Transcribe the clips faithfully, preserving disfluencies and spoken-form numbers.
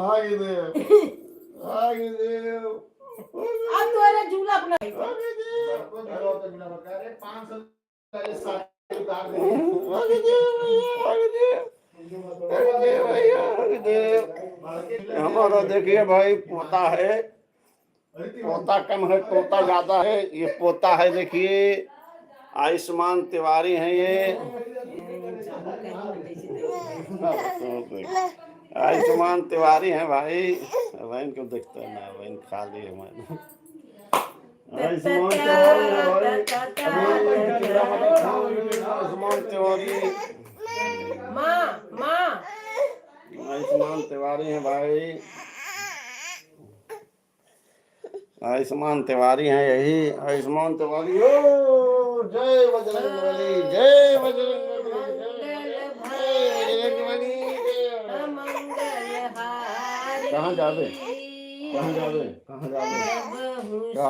आगे दे, आगे दे। अब तोरे झूला अपना। आगे दे। अरे, पाँच सौ का ये साड़ी उतार दे। आगे दे भैया, आगे दे। आगे दे भैया, आगे दे। हमारा देखिए भाई, पोता है, पोता कम है, पोता ज्यादा है। ये पोता है, देखिए, आयुष्मान तिवारी हैं ये। आयुष्मान तिवारी हैं भाई। वहीं को देखता है ना, वहीं खा लिए हमारे। आयुष्मान तिवारी हैं भाई। आयुष्मान तिवारी। माँ, माँ। आयुष्मान तिवारी हैं भाई। आयुष्मान तिवारी हैं यही, आयुष्मान तिवारी। ओ, जय बजरंग बली, जय बजरंग बली, जय बजरंग बली, जय। कहाँ जाबे? कहाँ जाबे? कहाँ जाबे? का?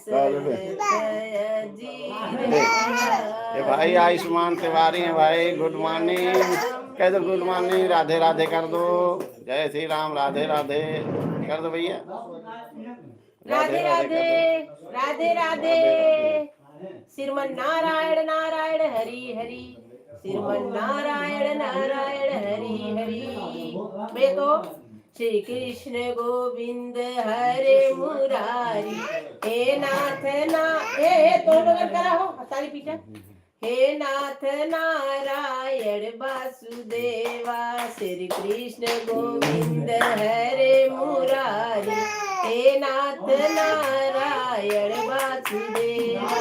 का लेबे? ए भाई, आयुष्मान तिवारी हैं भाई, good morning। कह दो good morning, राधे राधे कर दो। जय श्री राम, राधे राधे कर दो भैया। राधे राधे, राधे राधे। श्रीमन नारायण नारायण हरि हरि, श्रीमन नारायण नारायण हरि हरि। बे तो श्री कृष्ण गोविंद हरे मुरारी, हे नाथ ना, ए, ए, तोड़ बगल करा हो, ताली पीटा। हे नाथ नारायण वासुदेवा, श्री कृष्ण गोविंद हरे मुरारी। हे नाथ नारायण वासुदेवा।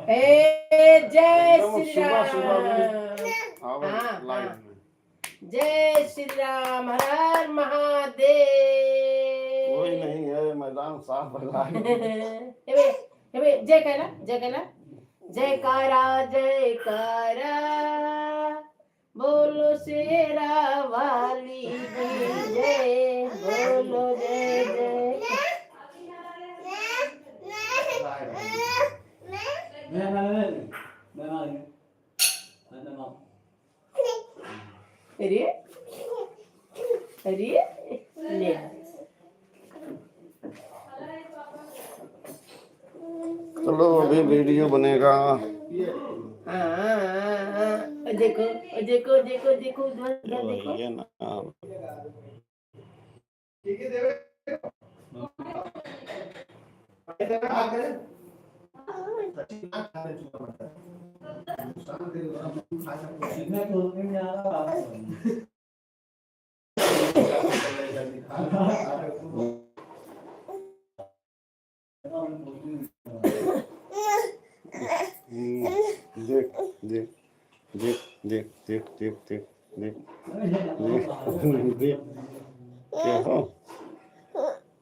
हे जय एकदम श्री सुबह, सुबह में राम। आवे हाँ, live हाँ। में। जय श्री राम, हर हर महादेव। कोई नहीं है, मैदान साफ है। हे बे, हे बे, जय कहला, जय कहला। जयकारा, जयकारा, बोलो शेरा वाली की जय, बोलो जय जय। अरे, अरे, ले। चलो, अभी video बनेगा। हाँ, हाँ, हाँ। देखो, देखो, देखो, देखो, उधर, उधर देखो। ये ना। देख, देख, देख। देख, देख, देख, देख, देख। देख, देख। क्या हो?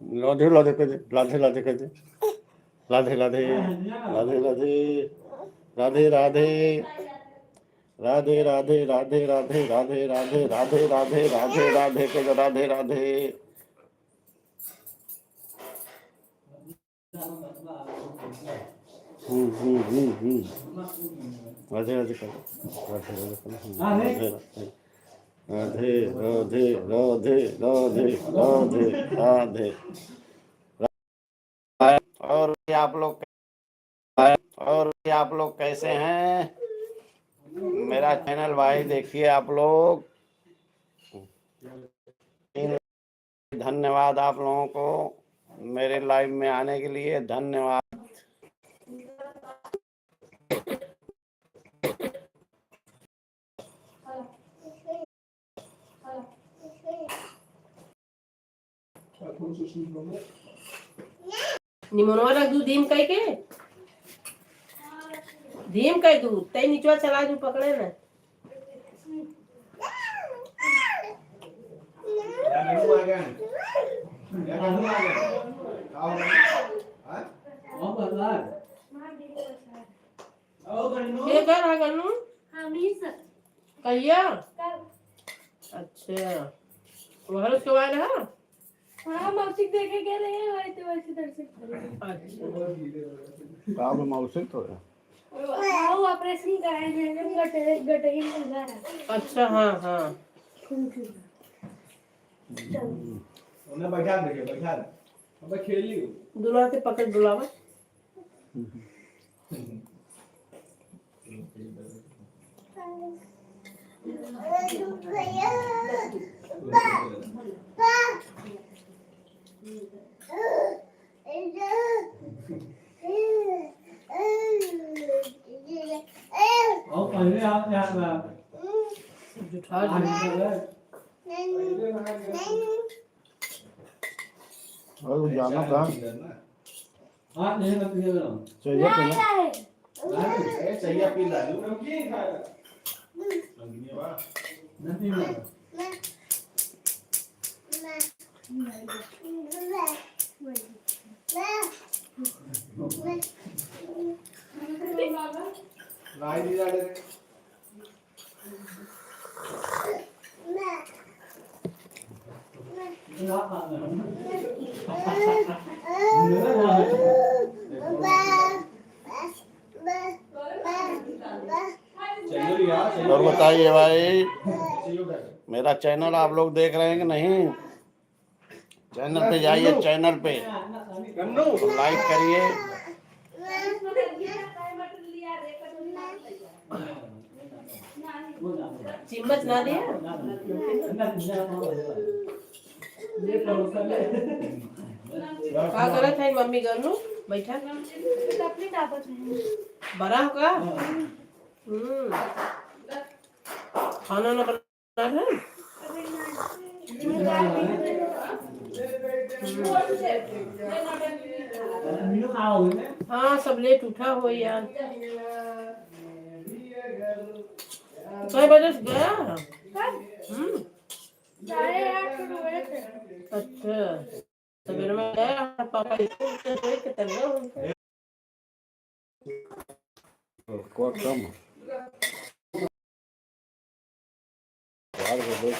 राधे, राधे कह दे, राधे, राधे कह दे। राधे, राधे, राधे, राधे। राधे, राधे, राधे, राधे, राधे, राधे, राधे, राधे, राधे, राधे, राधे, राधे, राधे। हम्म, हम्म, हम्म, हम्म। राधे, राधे कर। राधे, राधे कर। हम्म, राधे, राधे। राधे, राधे, राधे, राधे, राधे। और आप लोग, और आप लोग कैसे हैं? मेरा channel भाई देखिए आप लोग। धन्यवाद आप लोगों को मेरे live में आने के लिए, धन्यवाद। निमनवा रख दू, धीम कह के, धीम कह दू, तै निचवा चला दू, पकड़े ना। ये कर, हाँ, गन्नू? कहिया? अच्छा, वहाँ से आए रहा? हाँ, मौसी देखे गए रहे, वही तो वैसे दर्शन करे। अच्छा। का बा मौसी तो है? हाँ, वो ऑपरेशन कराए हैं, जब गट-, गटई में जा रहा है। अच्छा, हाँ, हाँ। खून की। उन्हें बैठा दीजिए, बैठा दे। अब खेल लियो। दुल्हा के पकड़ बुलावा। और पहले आप यहाँ पर जुठा जुठा। और वो जाना कहाँ? हाँ, नहीं, मत पीजिए ना। चाहिए तो ना। नहीं, ए, चाहिए पी ला, नमकीन खाएगा। नमकीन है, वाह। नमकीन वाला। लाई दी जा रहे। और बताइए भाई, मेरा चैनल आप लोग देख रहे हैं कि नहीं? चैनल पे जाइए, चैनल पे लाइक करिए। चिम्मच ना दिया। का करत है मम्मी गन्नू? बैठा। बड़ा हो का? हम्म। खाना ना बना है? हाँ, सब लेट उठा हो यार। कै बजे से गया? हम्म। अच्छा। सवेरे में गया, पापा स्कूल से लेके तब गया उनके। को कम। यार, वो देख।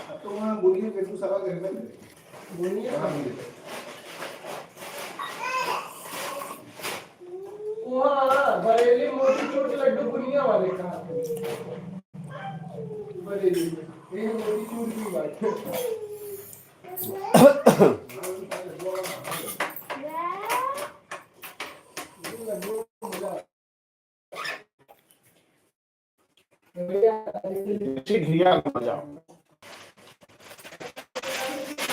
अब तो वहाँ बोलिए कि तू सारा घर में बोलिए। हाँ, बोलिए। वहाँ बरेली मोतीचूर के लड्डू बुनिया वाले कहाँ थे? बरेली में। ये मोतीचूर की बात है। घिया घुमा जाओ।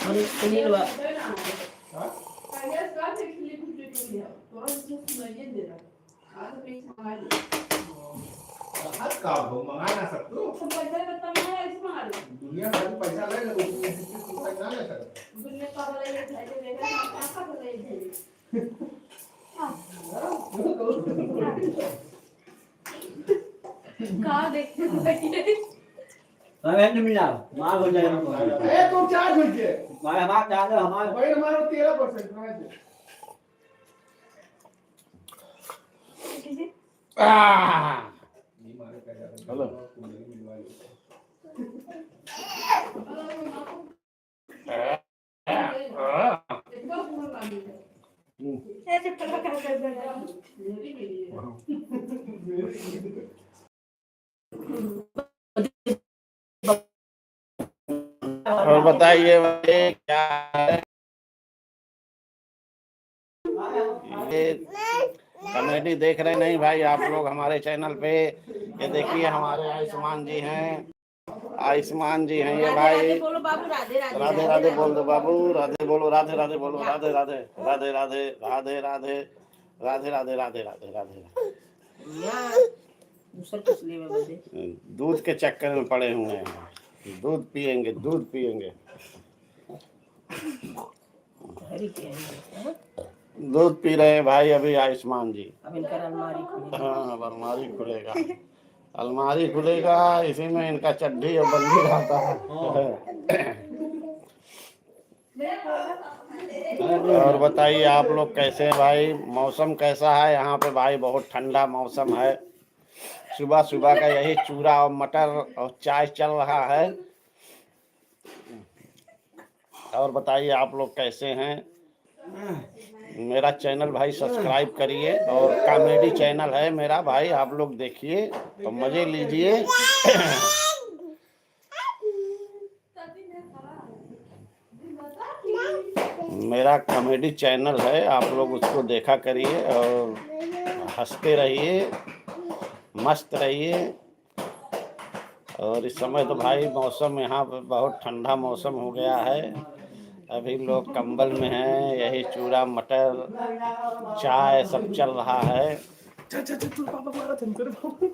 अरे सुनील बा-, हाँ? आज का हो, मंगा ना सकते हो? दुनिया भर में पैसा ले लो, पैसा ना ले सकते। का देखते हो? अरे नहीं मिला, मार हो जाएगा। ए, तो चार्ज हो गया। भाई, हमारा चार्ज है, हमारा। भाई, हमारा तेरह परसेंट, समझ गए। आह! हेलो। और बताइए भाई, क्या है? ये कॉमेडी देख रहे नहीं भाई आप लोग हमारे चैनल पे? ये देखिए, हमारे आयुष्मान जी हैं, आयुष्मान जी हैं ये राधे राधे भाई। बोलो बाबू, राधे राधे। राधे राधे बोल दो बाबू, राधे बोलो, राधे राधे बोलो, राधे राधे, राधे राधे, राधे राधे, राधे राधे, राधे राधे, राधे राधे। यहाँ दूसर कुछ लेवे बदे। दूध के चक्कर में पड़े हुए हैं, दूध पिएंगे, दूध पिएंगे। घड़ी के हैं, हाँ? दूध पी रहे हैं भाई अभी आयुष्मान जी। अब इनका अलमारी खुलेगा। हाँ, अब अलमारी खुलेगा। अलमारी खुलेगा, इसी में इनका चड्ढी और बंडी रहता है। हाँ। और बताइए, आप लोग कैसे हैं भाई? मौसम कैसा है यहाँ पे भाई? बहुत ठंडा मौसम है। सुबह सुबह का यही चूरा और मटर और चाय चल रहा है। और बताइए, आप लोग कैसे हैं? मेरा चैनल भाई सब्सक्राइब करिए, और कॉमेडी चैनल है मेरा भाई, आप लोग देखिए तो मजे लीजिए। मेरा कॉमेडी चैनल है, आप लोग उसको देखा करिए और हंसते रहिए, मस्त रहिए। और इस समय तो भाई मौसम यहाँ पे बहुत ठंडा मौसम हो गया है। अभी लोग कंबल में हैं, यही चूरा मटर, चाय सब चल रहा है। चल, चल, चल, तू पापा मारा था, तेरे पापा।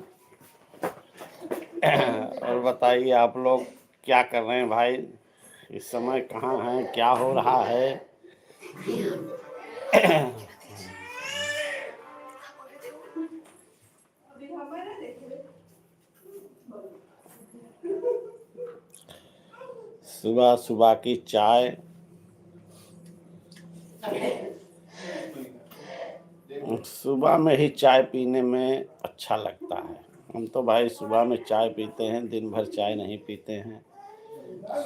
और बताइए, आप लोग क्या कर रहे हैं भाई? इस समय कहाँ हैं, क्या हो रहा है? सुबह सुबह की चाय, सुबह में ही चाय पीने में अच्छा लगता है। हम तो भाई सुबह में चाय पीते हैं, दिन भर चाय नहीं पीते हैं।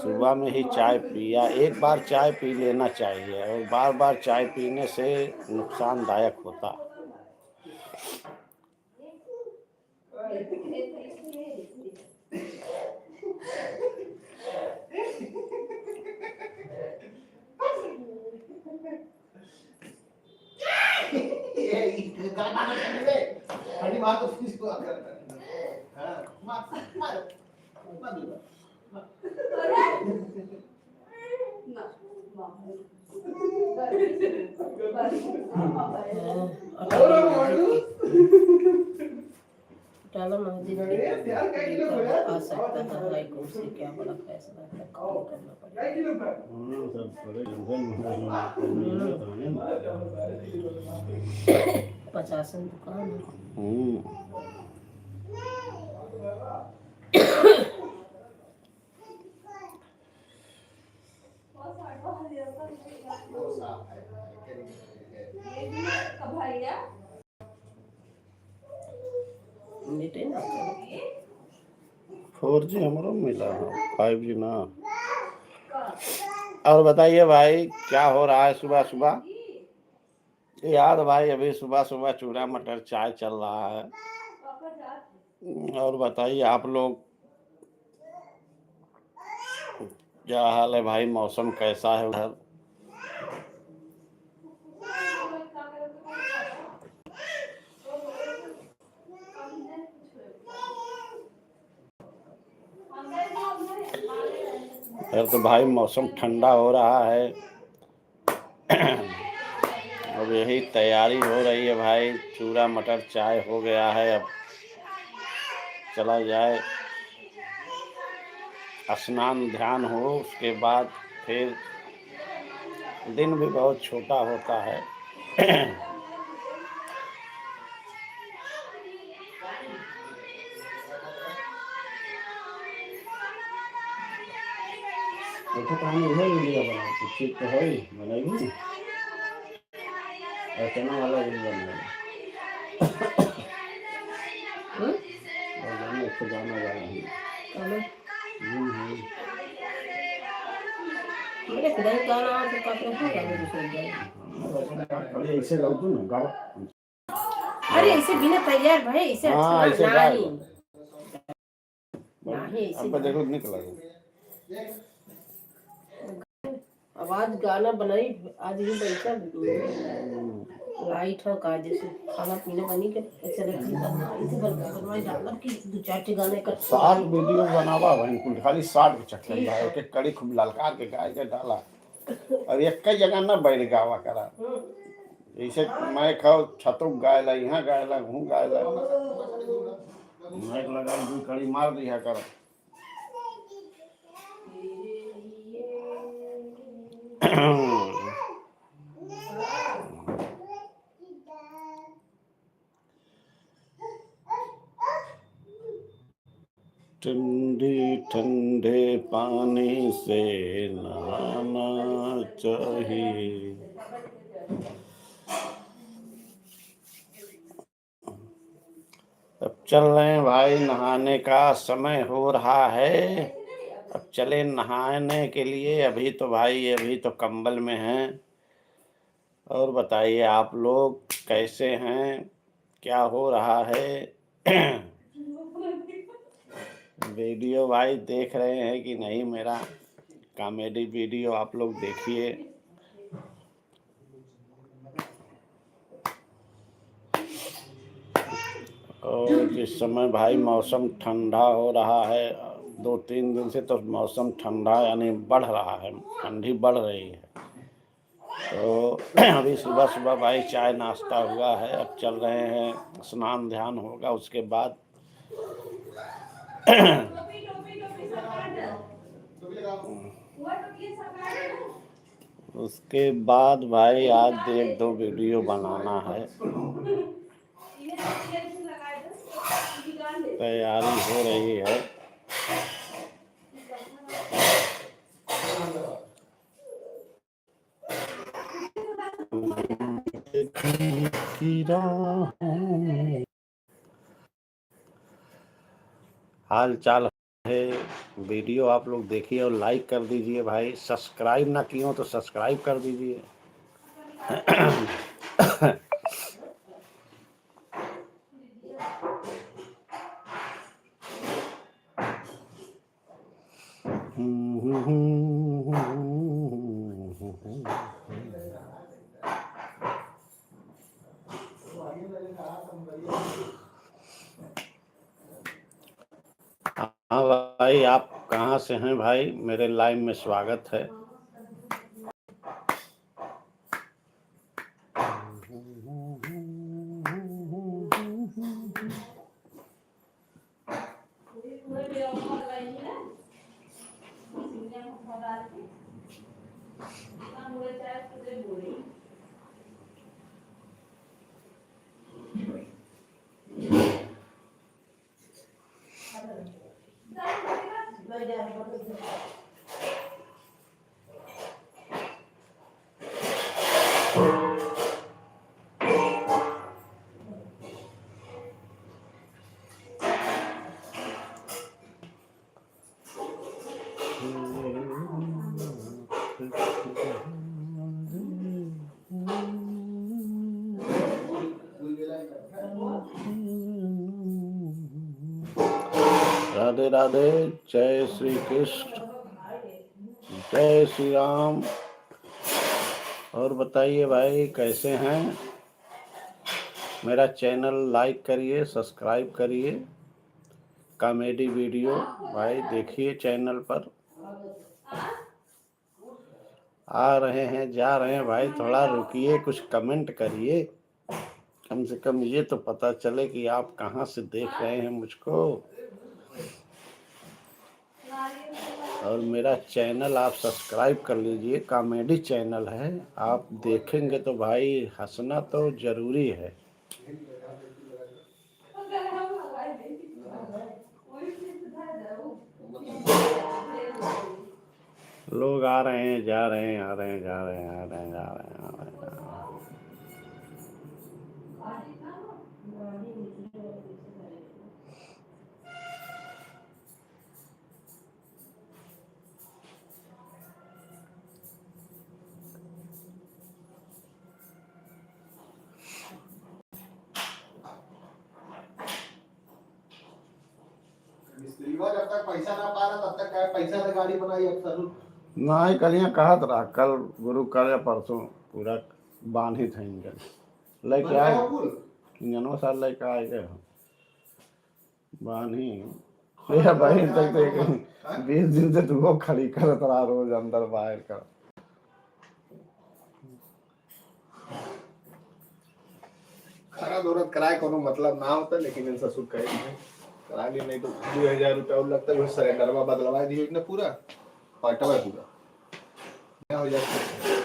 सुबह में ही चाय पिया, एक बार चाय पी लेना चाहिए, और बार बार चाय पीने से नुकसानदायक होता। ये, ये, गाना मत सुन रे। ठंडी मार तो किसी को अगर, हाँ, मार, मार, मार दूंगा। डाला मस्जिद के आ सकता है हाई कोर्ट से, क्या बड़ा फैसला है, तब तो करना पड़ेगा। हम्म, सब बड़े जंगल में हम्म। पचासन दुकान है। हम्म। फोर जी हमरो मिला है, फाइव जी ना। और बताइए भाई, क्या हो रहा है सुबह सुबह? यार भाई, अभी सुबह सुबह चूड़ा मटर चाय चल रहा है। और बताइए आप लोग, क्या हाल है भाई, मौसम कैसा है उधर? यार तो भाई मौसम ठंडा हो रहा है। अब यही तैयारी हो रही है भाई, चूड़ा मटर चाय हो गया है, अब चला जाए स्नान ध्यान हो, उसके बाद फिर दिन भी बहुत छोटा होता है। देखो, कहानी है वीडियो बना, कुछ चीज तो है ही, बनाई भी। और चना वाला भी बना है। हम्म? और गाना, एक तो गाना गा रहे हैं। चलो। हम्म, हम्म। मेरे खुदा ही गाना आप का तो है, गाना भी सुन जाए। हाँ, बस, अरे, ऐसे गाओ तुम, गाओ। अरे, ऐसे बिना तैयार भए, ऐसे हाँ, अच्छा ऐसे गाओ। नहीं। नहीं, ऐसे अब गाओ। देखो, निकल आए। आवाज गाना बनाई, आज ही बैठा, लाइट हो का, जैसे खाना पीना बनी के, ऐसे रखी, ऐसे बन-, बनवाई डालब कि दो चार ठे गाने कर। साठ वीडियो बनावा भाई, कुल खाली साठ के चक्कर में, एक एक कड़ी खूब ललकार के गाय के डाला। और एक कई जगह ना बैठ गावा करा। हम्म। जैसे मैं खाओ छतुक गायला, यहाँ गायला, हूँ गायला। माइक लगा, दू कड़ी मार दिया कर। ठंडे ठंडे पानी से नहाना चाहिए। अब चल रहे हैं भाई, नहाने का समय हो रहा है। अब चले नहाने के लिए। अभी तो भाई, अभी तो कंबल में हैं। और बताइए, आप लोग कैसे हैं, क्या हो रहा है? वीडियो भाई देख रहे हैं कि नहीं? मेरा कॉमेडी वीडियो आप लोग देखिए। और इस समय भाई मौसम ठंडा हो रहा है, दो तीन दिन से तो मौसम ठंडा यानी बढ़ रहा है, ठंडी बढ़ रही है। तो अभी सुबह सुबह भाई चाय नाश्ता हुआ है, अब चल रहे हैं, स्नान ध्यान होगा, उसके बाद उसके बाद भाई आज एक दो वीडियो बनाना है, तैयारी हो रही है। हाल चाल है, वीडियो आप लोग देखिए और लाइक कर दीजिए भाई। सब्सक्राइब ना किए हो तो सब्सक्राइब कर दीजिए। हाँ भाई, आप कहाँ से हैं भाई? मेरे लाइव में स्वागत है। राधे राधे, जय श्री कृष्ण, जय श्री राम। और बताइए भाई, कैसे हैं? मेरा चैनल लाइक करिए, सब्सक्राइब करिए, कॉमेडी वीडियो भाई देखिए चैनल पर। आ रहे हैं, जा रहे हैं भाई, थोड़ा रुकिए, कुछ कमेंट करिए, कम से कम ये तो पता चले कि आप कहाँ से देख रहे हैं मुझको। और मेरा चैनल आप सब्सक्राइब कर लीजिए, कॉमेडी चैनल है, आप देखेंगे तो भाई हंसना तो जरूरी है। लोग आ रहे हैं, जा रहे हैं, आ रहे हैं, जा रहे हैं, आ रहे हैं, जा रहे हैं, आ रहे हैं, जा रहे हैं। मिस्त्रीवा जब तक पैसा ना पा रहा, तब तक क्या पैसा से गाड़ी बनाई अक्सर? नाहीं, कलिया कहत रहा, कल गुरु कल या परसों पूरा बांधित है इनका। लेके आए। इंजनो सार लेके आए गए हम। बानी। ए भाई, तक तो एक बीस दिन से तू वो खड़ी करत रहा, रोज अंदर बाहर कर। खरा दौरत कराए कोनो मतलब ना होता, लेकिन इन ससुर कहे नहीं। करा लिए नहीं तो दो हजार रुपया और लगता है, वो सरेंडरवा बदलवा दिए इतना पूरा, पाटवा पूरा। क्या हो जाता है?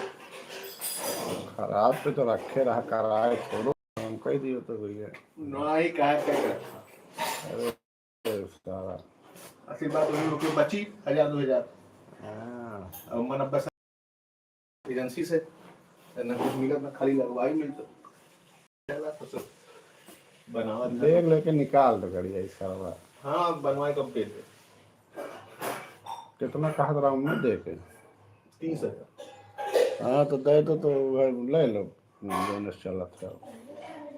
खराब पे तो रखे रहा, कराए छोड़ो। हम कह दियो तो भैया। नहीं, कहा क्या करता? अरे सारा। आशीर्वाद वही रुपये बची, हजार दो हजार। हाँ। और मन अब बस एजेंसी से, न कुछ मिलत, न खाली लगवाई मिलत। चला, तो सब बनावत है। देख लेके निकाल दो गड़िया इस सारा। हाँ, बनवाए कम पेज है। कितना कहत रहा हूँ मैं देखे? तीस हजार। हाँ, तो दे दो, तो वह ले लो, बिजनेस चलत है।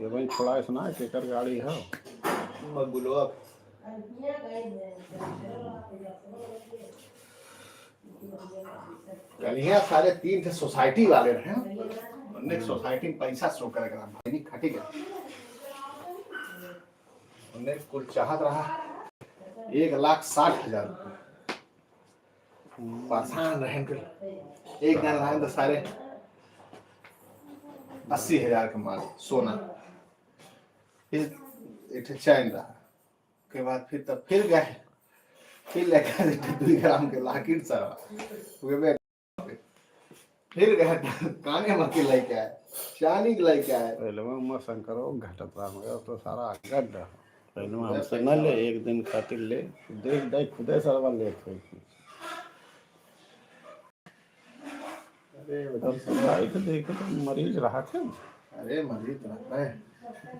ये वही छोड़ा इस ना, केकर गाड़ी है? मगुलवा। कलिया सारे तीन ठे सोसाइटी वाले रहे। उनने सोसाइटी में पैसा शो करे करा, भाई, नहीं खटी गया। उनने कुल चाहत रहा एक लाख साठ हजार रुपया। परेशान रहे के। एक दिन लाए तो सारे अस्सी हजार के माल सोना, फिर एक ठे चैन रहा। के बाद फिर तब फिर गए, फिर लेकर एक ठे दुई ग्राम के लाकिट सरवा। उहे में फिर गए, काने में के लेके आए, चानी के लेके आए। पहले में उमा शंकर वो घटत रहा, मगर अब तो सारा गड्ढा। पहले में हमसे न ले, एक दिन खातिर ले, देख, देख, खुदे सरवा लेत होई। अरे, अब भाई तो देखे तो मरीज रहा थे। अरे, मरीज रहा है।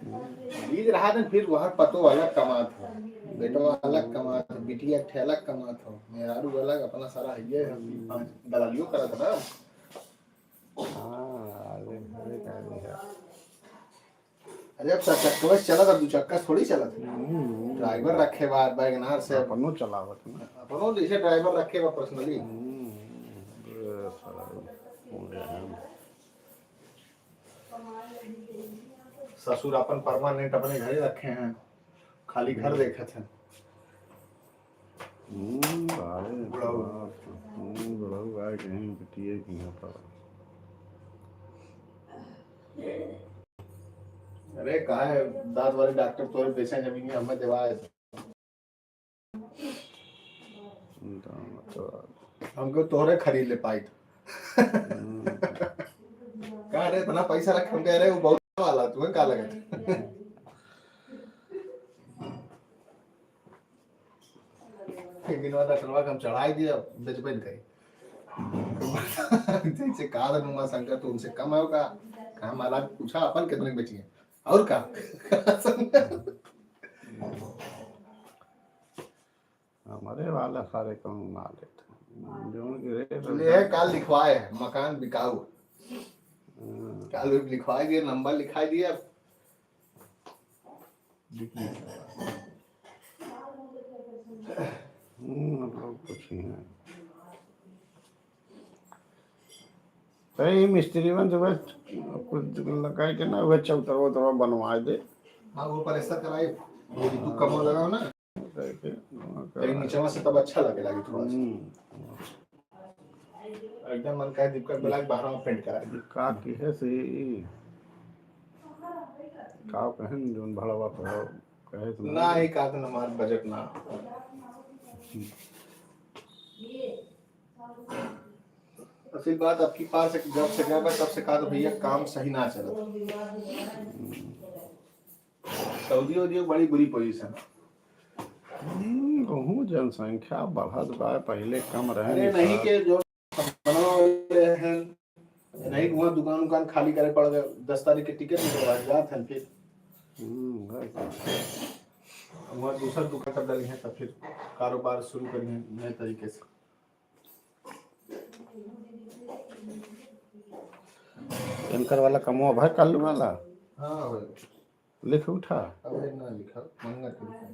मरीज रहा थे, फिर वहाँ पतो अलग कमात हो, बेटवा अलग कमात हो, बिटिया ठे अलग कमात हो, मेहरारू अलग, अपना सारा है ये है, दलालियों करत ना। हाँ, अरे, अरे, का है? अरे, अब चार चक्का से चलत, अब दू चक्का से थोड़ी चलत है। हम्म। ड्राइवर रखे बा, वैगनआर से। अपनो चलावत ना। अपनो जैसे ड्राइवर रखे बा personally। हम्म, ये साला हो गया है। ससुर अपन permanent अपने घरे रखे हैं। खाली घर देखत है। हम्म, बारे बुढ़ऊ। बाप, हम्म, बुढ़ऊ आए कहीं बिटिए की यहाँ पर। अरे, काहे दांत वाले डॉक्टर तोरे बेचे जमीन में हमें देवाए? दांत वाले। हमको तोरे खरीद ले पाई तो। हम्म। कहा रे, इतना पैसा रख, हम कह रहे, वो बहुत वाला, तुम्हें का लगत? एक दिन बाद डॉक्टरवा के हम चढ़ाई दिया, बेचबे न करी। जैसे कहा था नुमा शंकर, तो उनसे कम है का? कहा महाराज पूछा, अपन कितने बेची है? और का? हमारे वाला सारे कम माल है। जोन के रेट ये है, काल लिखवाए है, मकान बिकाऊ। हाँ। काल लिखवाए दिए, नंबर लिखाई दिया। हम्म, मतलब कुछ ही है। तो ये मिस्त्री बन तो बस कुछ लगाई के ना, वह चौतरवा उतरवा बनवाए दे। हाँ, वो प्लास्टर कराई, वो भी तू कमवा लगाओ ना। करके, वहाँ कहीं करा। नीचवा से तब अच्छा लगे लागी थोड़ा सा। हम्म। एकदम मन कहे दीपक ब्लैक बाहर में पेंट करा दे। का की है से ई? का कहन जोन भड़वा तो कहे तो ना, ही का तो हमार बजट ना। असल बात आपकी पास एक जब से गया बा, तब से कहा तो भैया काम सही ना चला। सऊदी वऊदी बड़ी बुरी पोजीशन। हम्म, बहुत जनसंख्या बढ़त बा, पहिले कम रहे अरे निकाल। नहीं के जो बनावे हैं, नहीं वहाँ दुकान उकान खाली करे पड़ गए, दस तारीख के टिकट निकलवा जात हैं फिर। हम्म, है तो। वहाँ दूसरा दुकान कर डाली हैं, तब फिर कारोबार शुरू करी हैं नए तरीके से। इनकर वाला कमवा भय कल वाला? हाँ, हो। लिख उठा। अबे ना लिखा, मंगा के लिखा।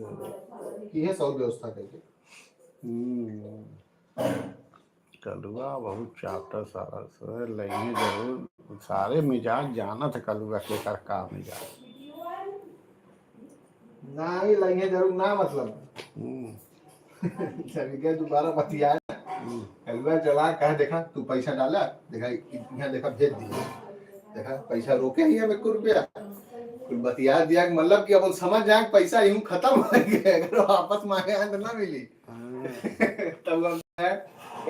अच्छा। इहे सब व्यवस्था करके। हम्म। कलुआ बहुत चापटर सारा से, लइहे जरूर। सारे मिजाज जानत है कलुआ के कर का मिजाज। ना ही लइहे जरूर ना मतलब। हम्म। चल गए दोबारा बतिया। हम्म। कलुआ जला कहा, "देखा, तू पैसा डाला, देखा, यहाँ देखा, भेज दिया। देखा, पैसा रोके ही अब एक रुपया।" कुल बतिया दिया कि मतलब कि अपन समझ जाए, पैसा यूं खत्म हो गया, अगर वापस मांगे आए तो ना मिली। हाँ। तब हम कहे,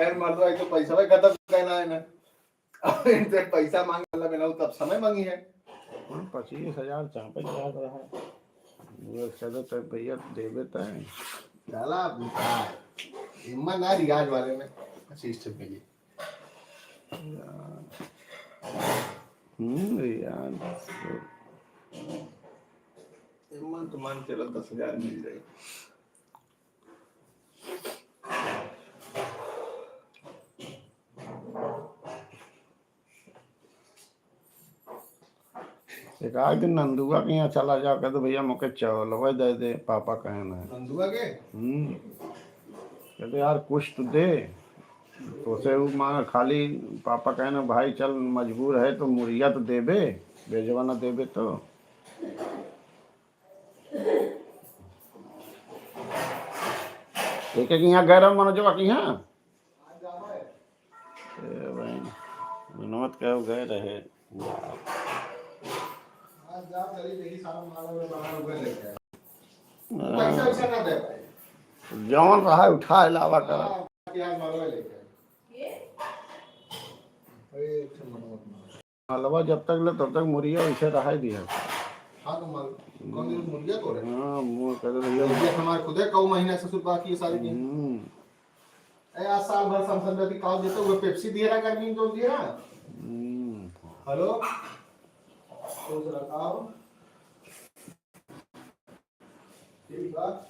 "यार, मर्दवा, ये तो पैसा भाई खत्म करना है ना।" अब इनसे पैसा मांगे वाला मिला, तब समय मांगी है। हाँ, पच्चीस हजार चापे के याद रहा। वो चलो तो भैया देबे तो है। चला बेटा, इम्मा ना रियाज वाले में सिस्टम के लिए। यार। हम्म, यार। इम्मा तो मान के चलो दस हजार मिल जाए। एक आध दिन नंदुआ के यहाँ चला जा, कह दो, "भैया, मोके चावलवा दे दे, पापा कहे ना।" नंदुआ के? हम्म। कह दे, "यार, कुछ तो दे।" तो उसे वो मांगा, खाली पापा कहे ना, "भाई, चल, मजबूर है, तो मुरिया तो देबे, बेजवा ना देबे तो।" एक एक यहाँ गैर मनोजवा के यहाँ। ए भाई, विनोद के वो गए रहे। हाँ। जौन रहा उठा लावा करा। मलवा जब तक ले तब तक मुरिया वैसे रहाई दिया। हाँ, तो मल-, कौन दिन मुरिया तोड़े? हाँ, मुँह कर रही है। मुरिया हमारे खुदे कऊ महीना ससुर बाकी है सारी की। हम्म। ए, आज साल भर समसम रहती, काल देते हुए पेप्सी दिए रहा, गर्मी में जो दिए रहा। हम्म। हेलो? खुश रहो। ठीक बा।